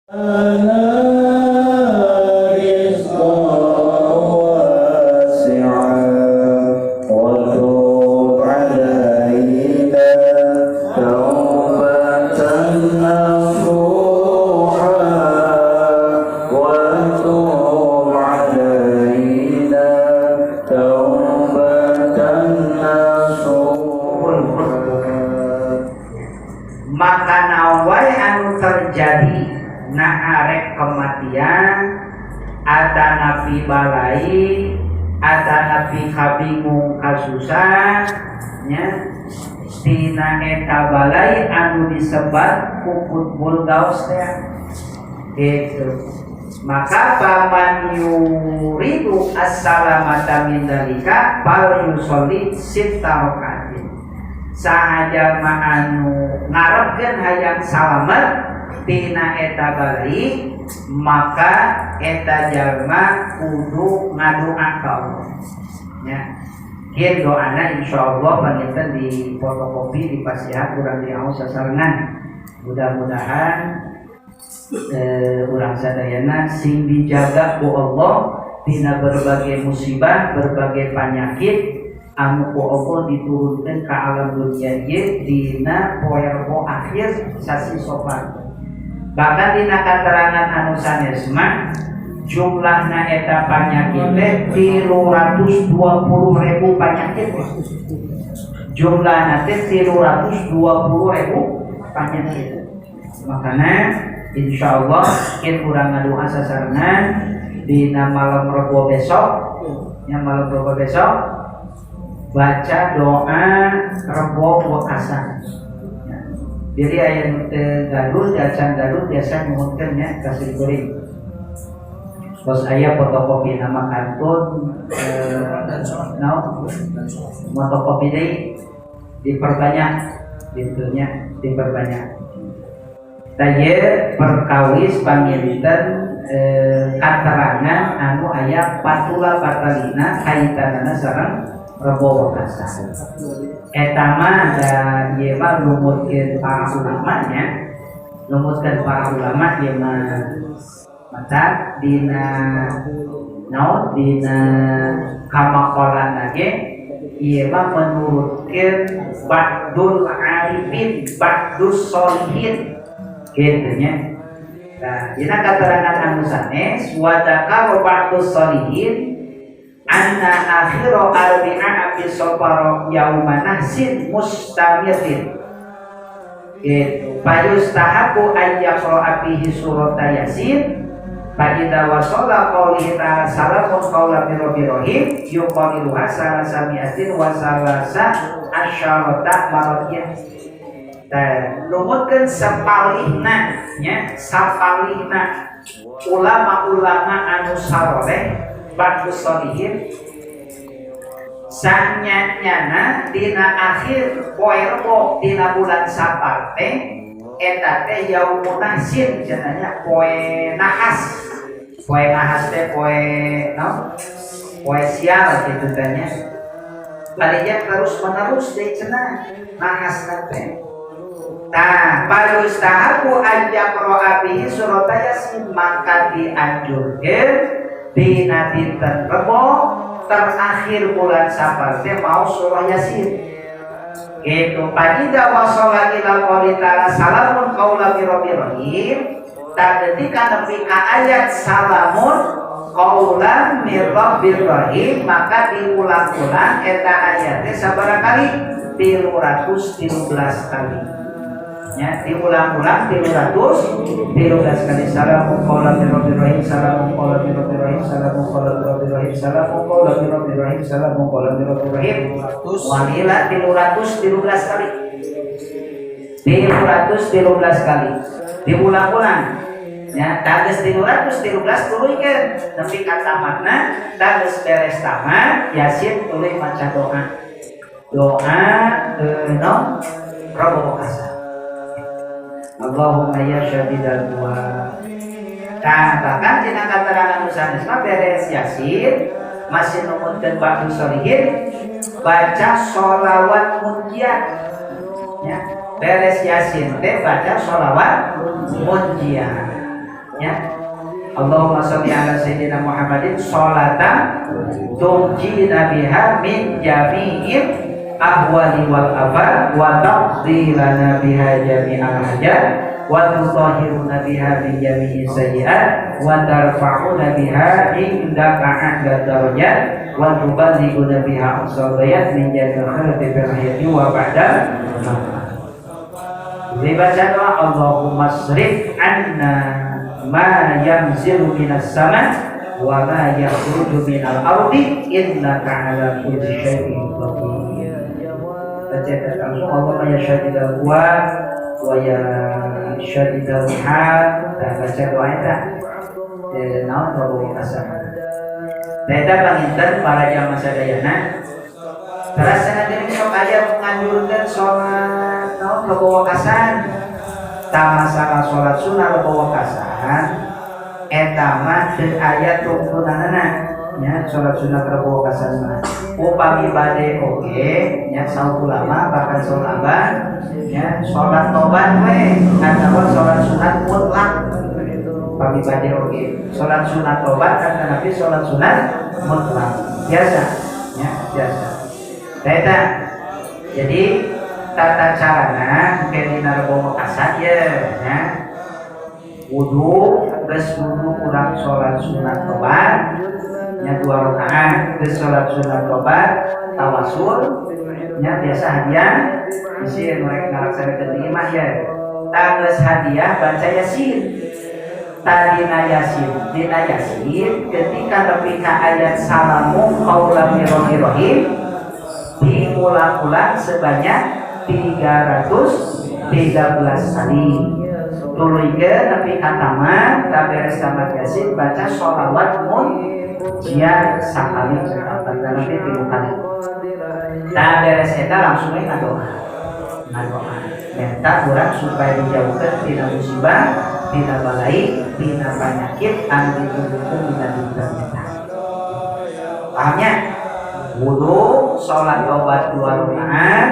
Maka naon wae anu terjadi na arek kematian atanapi balai atanapi kabingung kasusan nya tina eta balai anu disebat ku Qutbul Gaus teh gitu. Maka faman yuridu assalamata min dalika fal yusolli sitta rakaatin. Saha jalma anu ngarepkeun hayang salamet tina eta balai maka eta jalma kudu ngadoa ka Allah nya. Kieu doana insyaallah panginten di fotokopi di pasihan urang diaos sasarengan. Mudah-mudahan urang sadayana sing dijaga ku Allah tina berbagai musibah, berbagai penyakit anu ku Allah diturunkan ke alam dunia ieu dina poe Rebo akhir sasi Safar. Bahkan dina katerangan anu sanes mah jumlahna eta panyakit teh 320.000 panyakit. Jumlahna teh 320.000 panyakit. Makana insyaallah kita urang ngadoa sasarengan dina malam Rebo besok, yang malam Rebo besok baca doa Rebo Wekasan. Ya. Jadi aya nu teu gaduh, acan gaduh biasa nyuhunkeun nya ka kuring. Bos aya fotokopi nama kantun naon? Fotokopi deui diperbanyak gitu nya, diperbanyak. Tah perkawis panginten katerangan anu aya patula patalina kaitanana sareng Rebo Wekasan. Eta mah da ieu mah numutkeun para ulama nya. Numutkeun para ulama ieu mah maka dina naon dina kamakolana ge ieu mah menurutkeun ba'dul arifin, ba'dus solihin gitu nya. Nah, dina katerangan anu sanes wa dzakara ba'dus solihin anna akhira arbi'a bi safar yauma nahsin mustamirin gitu. Fayustahabu an yaqra'a fihi surat Yasin fa idza wasala qaulihi ta'ala salamun qaulan min rabbir rahim yuqaliluha salasamiatin wa salasa asyarata marotiyah. Tah, numutkeun sapalihna nya, sapalihna ulama-ulama anu saleh ba'dus solihin sanyanyana dina akhir poe Rebo dina bulan Safar teh eta teh yaumun nahsin cenah poe nahas. Poe nahas teh poe naon? Poe sial gitu teh nya. Balinya terus menerus deui cenah nahas teh. Nah, fayustahabu an yaqra'a bihi surat Yasin maka dianjurkeun dina dinten Rebo terakhir bulan Safar teh mau surah Yasin. Gitu. Fa idza wasala ila qouli ta'ala salamun qaulan min rabbir rahim. Tah ketika nepi ka ayat salamun qaulan min rabbir rahim maka diulang-ulang eta ayat teh sabaraha kali? 313 kali. Ya, diulang-ulang 313 kali salamun qaulan min rabbir rahim, salamun qaulan min rabbir rahim, salamun qaulan min rabbir rahim, salamun qaulan min rabbir rahim, salamun qaulan min rabbir rahim. Walila 313 kali. 313 kali. Diulang-ulang. Ya, tah geus 313 tuluykeun nepi ka tamatna, tah geus beres tamat, Yasin tuluy maca doa. Doa no Rebo Wekasan. Allahumma ya syadidal quwa. Nah, bahkan dina katerangan sanes mah beres Yasin masih numutkeun ba'du solihin baca sholawat munjiat. Ya, beres Yasin teh baca sholawat munjiat. Ya, Allahumma sholli ala sayyidina Muhammadin sholatan tunjina biha min jami'il ahwali wal afat, wa taqdi lana biha jami'al hajat, wa tutahhiruna biha min jami'i sayyi'at, wa tarfa'una biha indaka a'la darajat, wa tuballighuna biha aqsal ghayat min jami'il khairati fil hayati wa ba'da. Dibaca doa Allahumma srif anna ma yanzilu minas sama wa ma yakhruju minal ardi innaka ala kulli syai'in qadir. Baca langsung Allahumma ya syadidal quwa wa ya syadidal mihal. Nah, baca doa eta naon Rebo Wekasan. Nah, eta panginten para jamaah sadayana. Terus nanti sok aya menganjurkan sholat naon Rebo Wekasan. Tah, masalah sholat sunnah Rebo Wekasan eta mah teu aya tungtunanana nya. Sholat sunat Rebo Wekasan mah upami bade oge nya, saur ulama, bahkan saur abah nya, sholat tobat we atawa sholat sunat mutlak. Upami bade oge sholat sunat tobat kan, tapi sholat sunat mutlak biasa nya, biasa. Nah, eta jadi tata carana mungkin dina Rebo Wekasan ya nya. Wudu, geus wudu urang sholat sunat tobat nya dua rakaat. Geus sholat sunat tobat, tawasul nya, biasa hadiah bisi mereka ngalaksanakeun di imah ya. Tah, geus hadiah, baca Yasin. Tadina Yasin, dina Yasin ketika nepi ka ayat salamun qaulam mir rabbir rahim diulang-ulang sebanyak 313 kali, tuluykeun nepi ka tamat. Beres tamat Yasin, baca sholawat munjiyah sakali atau tilu kali. Nah, beres eta langsung we ngadoa, ngadoa minta urang supaya dijauhkan tina musibah, tina balai, tina penyakit anu dituduhkeun dina dinten eta. Pahamnya? Wudu, sholat tobat dua rakaat,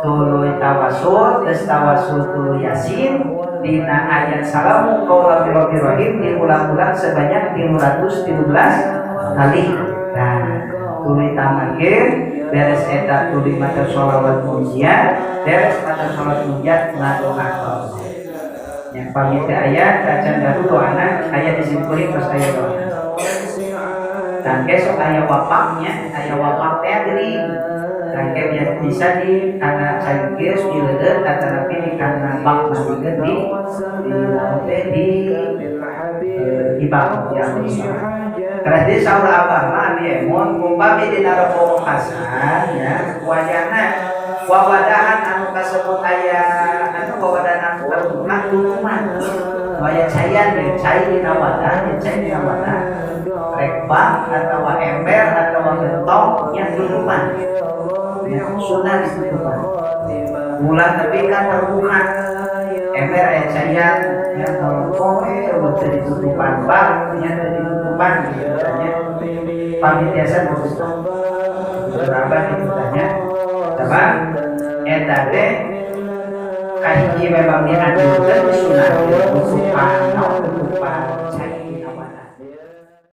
tuluy tawasul, geus tawasul tuluy Yasin dina ayat salamun qaulam mir rabbir rahim diulang-ulang sebanyak 313 kali. Nah, tuluy tamatkeun, beres eta tuluy maca sholawat munjiyat, beres maca sholawat munjiyat ngadoa ka Allah. Yang pamit teh aya tacan gaduh doana, aya disimpuling pas aya doa. Dan besok aya wapaknya, aya wapak teh geuning. Dan bisa di kana cai geus dileuleut atanapi di kana bak mandikeun di naon teh di bak ya. Terus di saur abah mah abi emon umpami dina Rebo Wekasan ya, wayahna wawadahan anu kasebut aya anu wawadahan anu terbuka tutupan, waya caian ya, cai dina wadah ya, cai dina wadah rek bak atau ember atau gentong nya, tutupan ya, sunnah ditutupan. Ulah tapi kan terbuka ember aya caian ya, kalau teu ditutupan, bak nya teu ditutupan gitu nya. Pamit biasa berapa gitu tanya, sebab eta teh kahiji memang dianjurkeun, disunahkeun tutupan naon, tutupan cai.